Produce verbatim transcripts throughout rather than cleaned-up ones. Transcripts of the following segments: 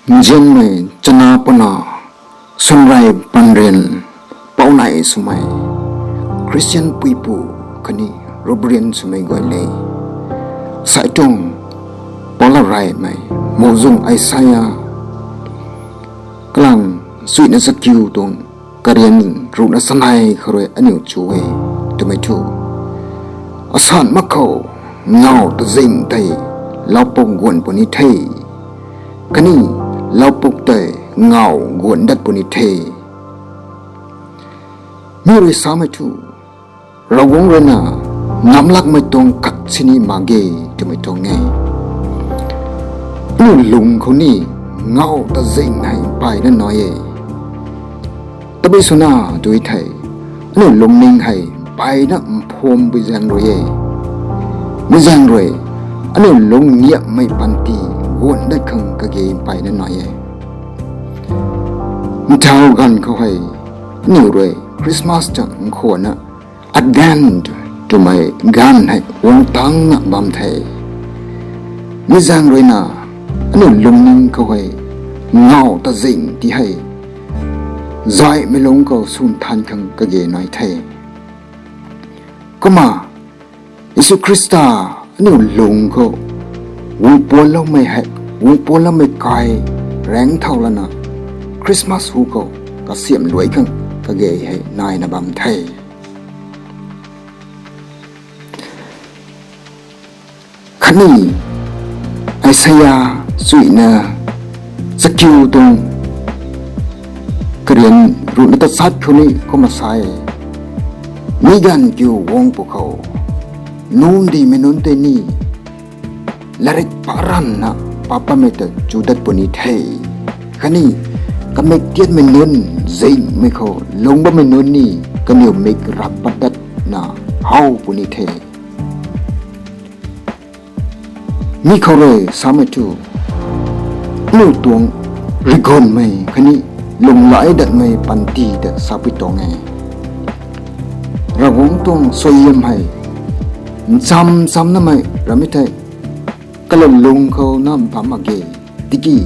Nzianmei chana puna, swanrei panrian, pounai swmei, Christian puipu khatni Reverend swmei guay le. Sai tuang, Paula reymei, Muhzwng Isaiah, kalang suina chakiu tuang, karian ruhna chanei khou rui aniu chu e, twmei thu. Asan mak khou, ngaw tazing tei, laupuk guan puni the. Khatni, laupuk tei, ngaw guan dat puni the. Mi rui samei thu, Ravguangc ruina, ngamlakmei tuang khat sini mak ge, twmei tuang e. Aniu lung khou ni, ngaw tazing hei mpeyna nai e. Tabui swna dui thei, aniu lungning hei mpeyna mphwm pui zaeng rui e. Mi zaeng rui, aniu lungniamhmei panty guan dat khang kage mpeyna nai e. Nthau ganv khou hei, aniu rui Christmas ta nkhwanna, Advent twmei ganv hei guang tangna bam the. Mi zaeng ruina, aniu lungning khou hei, ngaw tazing ti hei, zaihmei lungc khou swn than khang kage nai the. Kumna, Jisu Khrista aniu lung khou, guang puanloumei hei, guang puanloumei kai, raengc thau lana, Christmas hu khou, kasiamh luai khang kage hei naina bam the. Khatni, Isaiah suina chakiu tuang karian ruhna tachat khou ni kumna sa e, mi ganv kiu guang pwkhou, nundihmei nunc tei ni, latrik paranna papamei ta chu dat puni the. Khatni, kamik tiatmei nunc zingmei khou lung bammei nunc ni, kaniw mik rap pat datna how puni the. Mi khou rui samei thu, aniu tuang rigunmei khatni lunglai datmei panty ta sapui tuang e. Ravguangc tuang suaihiam hei, ncham chamnamei ramei thei, kalalung khou na bam mak ge, tiki,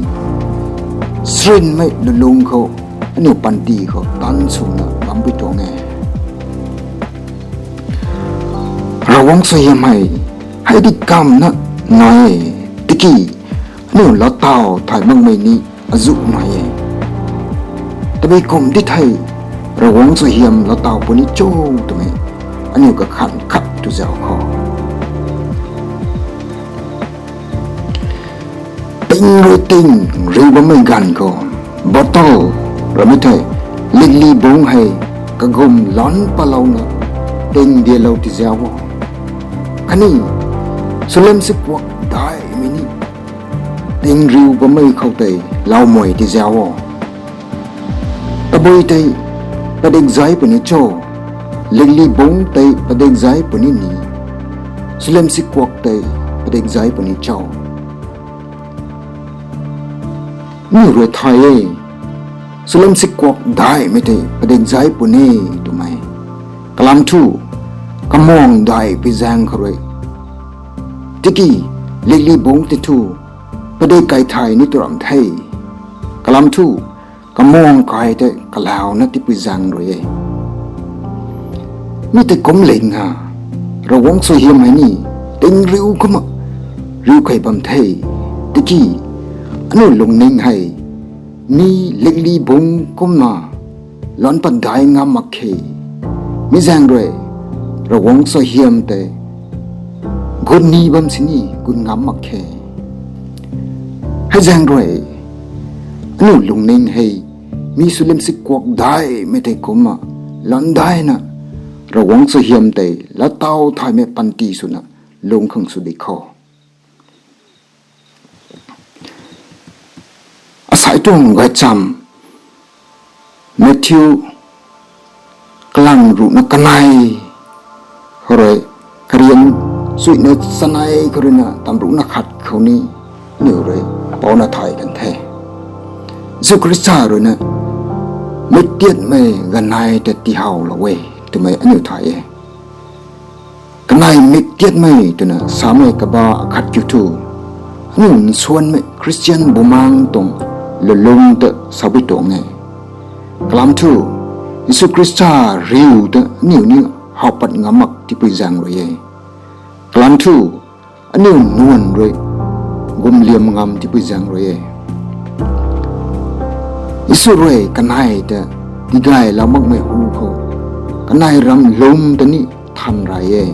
srinmei lulung khou, aniu panty khou tan swna bampui tuang e. Ravguangc suaihiam hei, hei di kamna nai e, tiki, aniu latau thay makmei ni azuh nai e. Tabui kum di thei, Ravguangc suaihiam latau puni cho twmei, aniu kakhan khat tu zau khou. Ting rui ting riu bammei ganv khou, bottle ramei thei, likli bungc hei, kagum lan palouna, ting dialou ti zau o. Khatni, swlim sikuak daihmei ni, ting riu bammei khou tei, laumei ti zau o. Tabui tei, padik zai puni cho, likli bungc tei padik zai puni ni, swlim sikuak tei padik zai puni cho. Mi rui thay e, swlim sikuak daihmei tei padik zai puni twmei. Kalam thu, kamuang daihpui zaeng khou rui. Tiki, likli bungc tei thu, padik kai thay ni tu ram the. Kalam thu, kamuang kai tei kalauna tipui zaeng rui e. Mi tei kum ling ha, Ravguangc suaihiam hei ni, ting riu kumna, riu kai bam the, tiki, aniu lungning hei, mi likli bungc kumna, lan pat dai ngam mak khe. Mi zaeng rui, Ravguangc suaihiam tei, gut ni bam sini, gut ngam mak khe. Hei zaeng rui, aniu lungning hei, mi swlim sikuak daihmei tei kumna, lan daina, Ravguangc suaihiam tei, latau thaymei panty swna, lung khang sw di khou. Asai tuang gaychamv, Matthew, kalang ruhna kanei, khou rui, karian, suina chanei khou ruina, tam ruhna khat khou ni, aniu rui, pouna thay kan the. Jisu Khrista ruina, mik tiatmei ganei ta tihaulou e, twmei aniu thay e. Kanei mik tiatmei twna samei kaba akhat kiu thu, aniu nsuanmei Christian bumaengc tuang lulung ta sabui tuang e. Kalam thu, Jisu Khrista riu ta aniu ni how pat ngam mak tipui zaeng rui e. Kalam thu, aniu nuan rui gumliam ngam tipui zaeng rui e. Jisu rui kanei ta tigaylou makmei hu khou, kanei ram lum ta ni than ray e.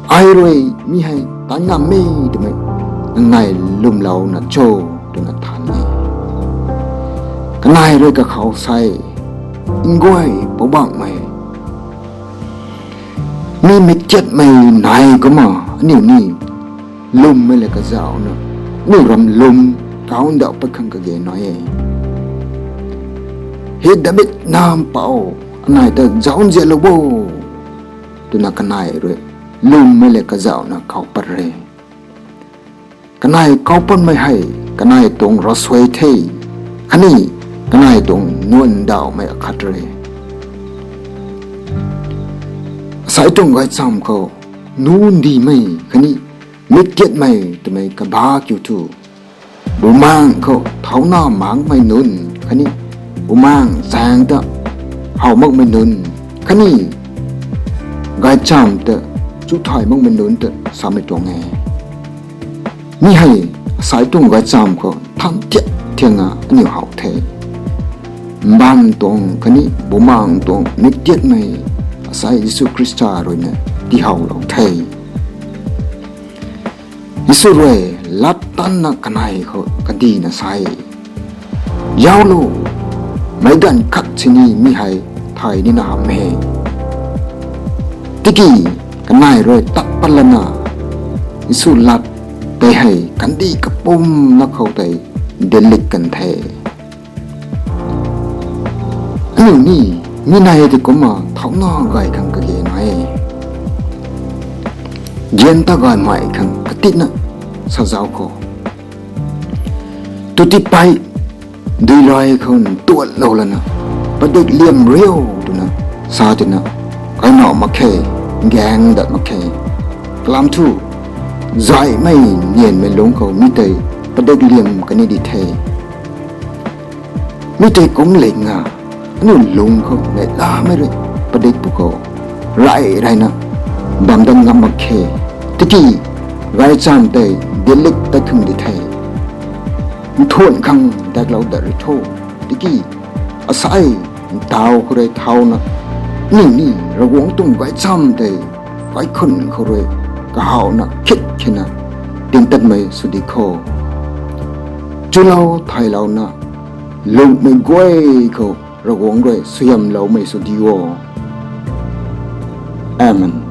Ai rui mi hei tan ngam e twmei, nangnei lwmlouna cho twna than e. Kanei rui kakhou sei, nguay Poubauhmei, mi miktiatmei nai kumna aniu ni lwmmei le kazauhna, aniu ram lum kau ndauh pat khang kage nai e. He David nampouc, anei ta zauc nzianlou bo, twna kanei rui lwmmei le kazauhna kau pat re. Kanei kau patmei hei kanei tuang ravsuai the, khatni kanei tuang nuan ndauhmei akhat re. Asei tuang gaychamv khou nundihmei khatni miktiatmei twmei kabah kiu thu, bumaengh khou thauna mangmei nunc khatni bumaengh zaeng ta how makmei nunc khatni gaychamv ta chuthai makmei nunc ta samei tuang e. Mi hei asei tuang gaychamv khou than thiak thianga aniu how the. Mbaanv tuang khatni bumaengh tuang miktiatmei asei Jisu Khrista ruina tihowlou the. Jisu rui lat tanna kanei khou kadihna sa e, Zauclo, meic ganv khat sini mi hei thay nina hamh e. Tiki kanei rui tat patlana, Jisu lat tei hei kandih kapumna khou tei dianlik kan the. Aniu ni mi nai tei kumna thauna gay khang kage nai e. Gan ta gaymei khang katitna sa zauc khou, tu tipei duilay khou ntuanlou lana, padik liam riu twna sa tina, kainow mak khe, gaeng dat mak khe. Kalam thu, zaymei nianmei lungc khou mi tei padik liam kani di the. Mi tei kumc lingna, aniu lung khou neihlamei rui padik pwkhou, rey reyna bam dat ngam mak khe. Tiki gaychamv tei dianlik tat khang di the. Nthuan khang daklou dat rui tho. Tiki asei ntaw khou rui thauna, aniu ni Ravguangc tuang gaychamv tei kaikhunc khou rui kahawna khit khena tingtatmei sw di kho. Chulou thaylouna, lungmei guay khou Ravguangc rui suaihiamloumei sw di o. Amen.